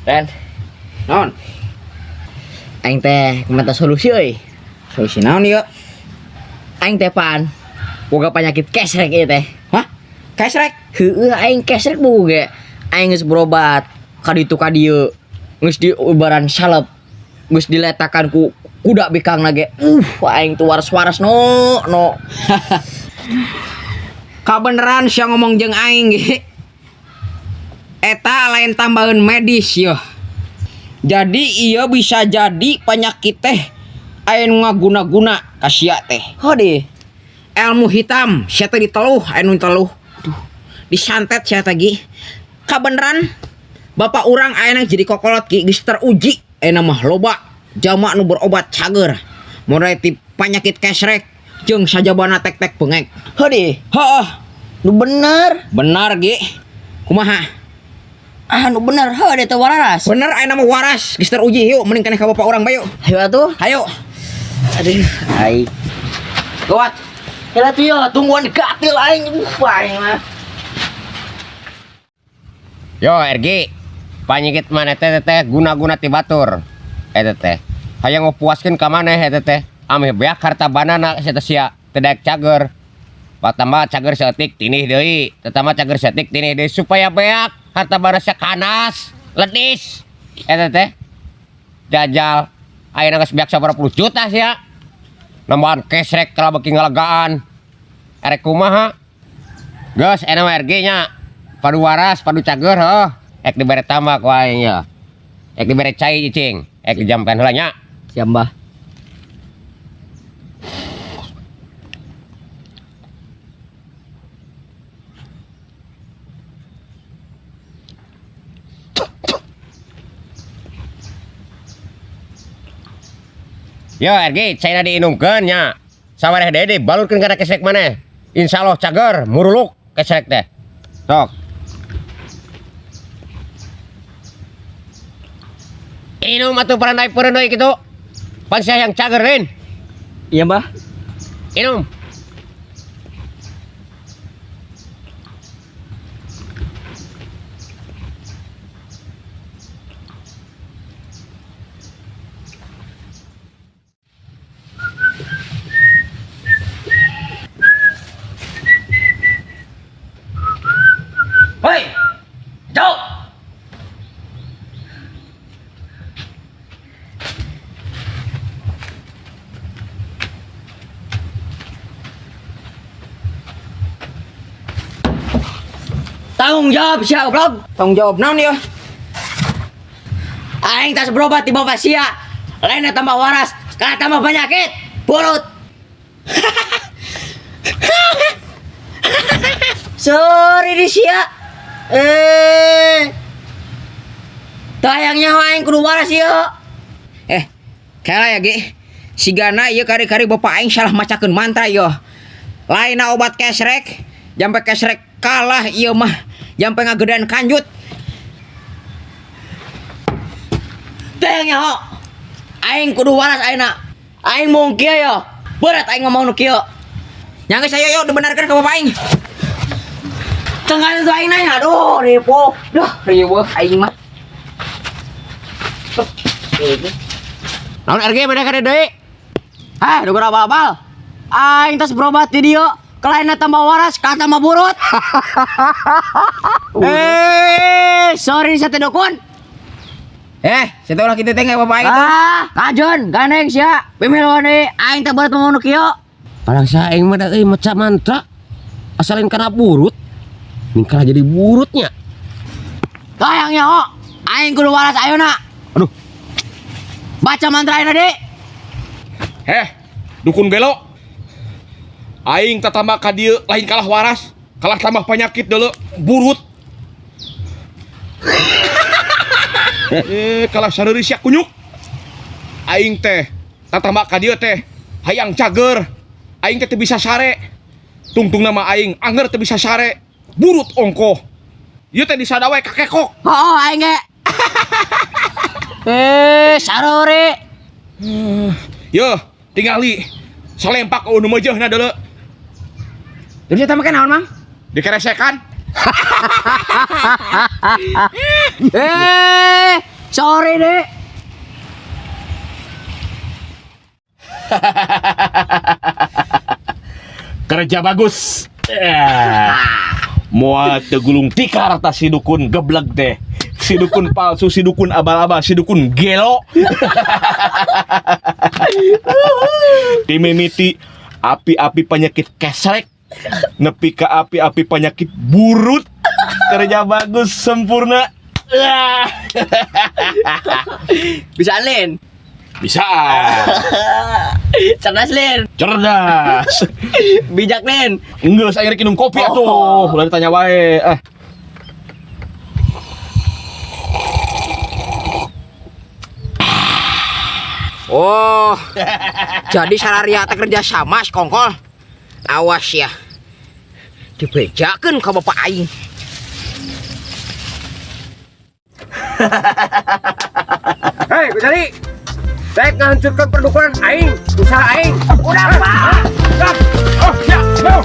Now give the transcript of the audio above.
Ren, Naon? Aing teh minta solusi euy. Solusi naon ieu? Aing teh pan boga penyakit kesrek ieu teh. Hah? Kesrek? Heueuh, aing kesrek buku ge. Aing geus berobat ka ditu ka dieu. Geus diubaran salep. Geus diletakan ku kuda bikangna ge. Aing tuh waras-waras no no. Kabeneran sia ngomong jeung aing ge. Eta lain tambahan medis yeuh. Jadi ieu bisa jadi penyakit teh aya nu ngaguna-guna ka sia teh. Hode. Ilmu hitam sia teh diteluh, aya nu diteluh. Aduh, disantet sia teh gi. Kabeneran bapak urang ayeuna jadi kokolot gi geus teruji ayeuna mah loba jalma nu berobat cager. Mulai ti penyakit kesrek jeung sajabana tek-tek bengek. Hode. Heeh, Nu bener. Benar gi. Kumaha? Ah, nu bener heuh teh wararas. Bener ayeuna mah waras, geus teruji. Yuk mending keneh ka bapak urang bae yuk. Hayu atuh. Hayu. Aduh, aing. Gawat. Heula tuh yo, tungguan gatil aing. Aing mah. Yo RG, panyakit maneh teh teh guna-guna ti batur. Eta teh. Hayang ngapuaskeun ka maneh eta teh. Ameh beak harta banana sia teh sia teu daek cager. Patambah cager saeutik tinih deui, tetambah cager saeutik tinih deui supaya beak harta bana sia kanas, ledis. Eta teh. Jajal ayeuna geus beak sabaraha puluh juta sia. Nambahan kesrek kalah beuki ngalegaan. Erek kumaha? Geus ayeuna mah RG nya. Padu waras, padu cager heuh. Ek dibere tambah ku aing ya. Ek dibere cai cicing, ek dijamkan heula nya. Siap, Mbah. Yo RG, caina diinumkeun nya. Sawareh deui dibalurkeun kana kesrek maneh. Insyaallah cager, muruluk kesrek teh. Sok. Inum atuh parandai peureun deui kitu. Pan sia yang cager lain. Iya, Mbah. Inum. Hei! Jauh! Tanggung jawab sia goblok. Tanggung jawab naon ieu? Aing tas berobat di bapak sia. Lainnya tambah waras, karena tambah penyakit. Burut. Sorry di sia. Tayangnya aing kudu waras ieu. Kela ya ge. Sigana ieu kari-kari bapak aing salah macakeun mantra ieu. Lainna obat kesrek, jampe kesrek kalah ieu mah, jampe ngagedean kanjut. Tayangnya ho. Aing kudu waras ayeuna. Aing mung kieu yo. Berat aing ngomong nu kieu. Nya geus ayo yo dibenarkeun ka bapak aing. Tengah itu aing nanya, aduh ripuh. Duh, riweuh aing mah. Naon RG beda ka deui? Hah, dukur abal-abal. Aing tas berobat di dieu, kelainna tambah waras, ka tambah burut. Sorry sate dukun. Sate ulah kitu teh nggak bapak aing teh. Ah, kajeun, gandeng sia. Pimil deui, aing teh berat ngomong nu kieu. Palang sia aing mah da euy maca mantra. Asalin kana burut. Ningkalah jadi burutnya. Hayangnya ho, aing kudu waras ayeuna. Aduh. Baca mantra ayeuna deui. Heh, dukun gelo. Aing tatambah ka dieu lain kalah waras, kalah tambah penyakit deuleu, burut. Kalah sareureus sia kunyuk. Aing teh tatambah ka dieu teh hayang cager. Aing teh teu bisa sare. Tungtung nama aing anger teu bisa sare. Burut ongkoh. Ieu teh disada wae kakekok. Oh, aing ge. Sarore. Yeuh, tingali. Salempak eueuh nu meujeuhna deuleu. Terus eta make naon, Mang? Dikeresekan. Sore deh. Kerja bagus. Eh. Moal teu gulung tikar ta si dukun geblek teh. Si dukun palsu, si dukun abal-abal, si dukun gelo. Dimimiti api-api penyakit kesrek nepi ka api-api penyakit burut. Kerja bagus sempurna. Ah. Bisa Lin. Bisa. Cerdas Lin. Cerdas. Bijak Lin. Enggak, saya minum kopi atuh. Ulah ditanya wae. Ah. Oh, jadi sararia teh kerja sama si kongkol. Awas ya. Dibejakeun ka bapak aing. Hei, Gojali. Daek ngahancurkan perdukunan aing, usaha aing. Udah, Pak. Oh, ya, no.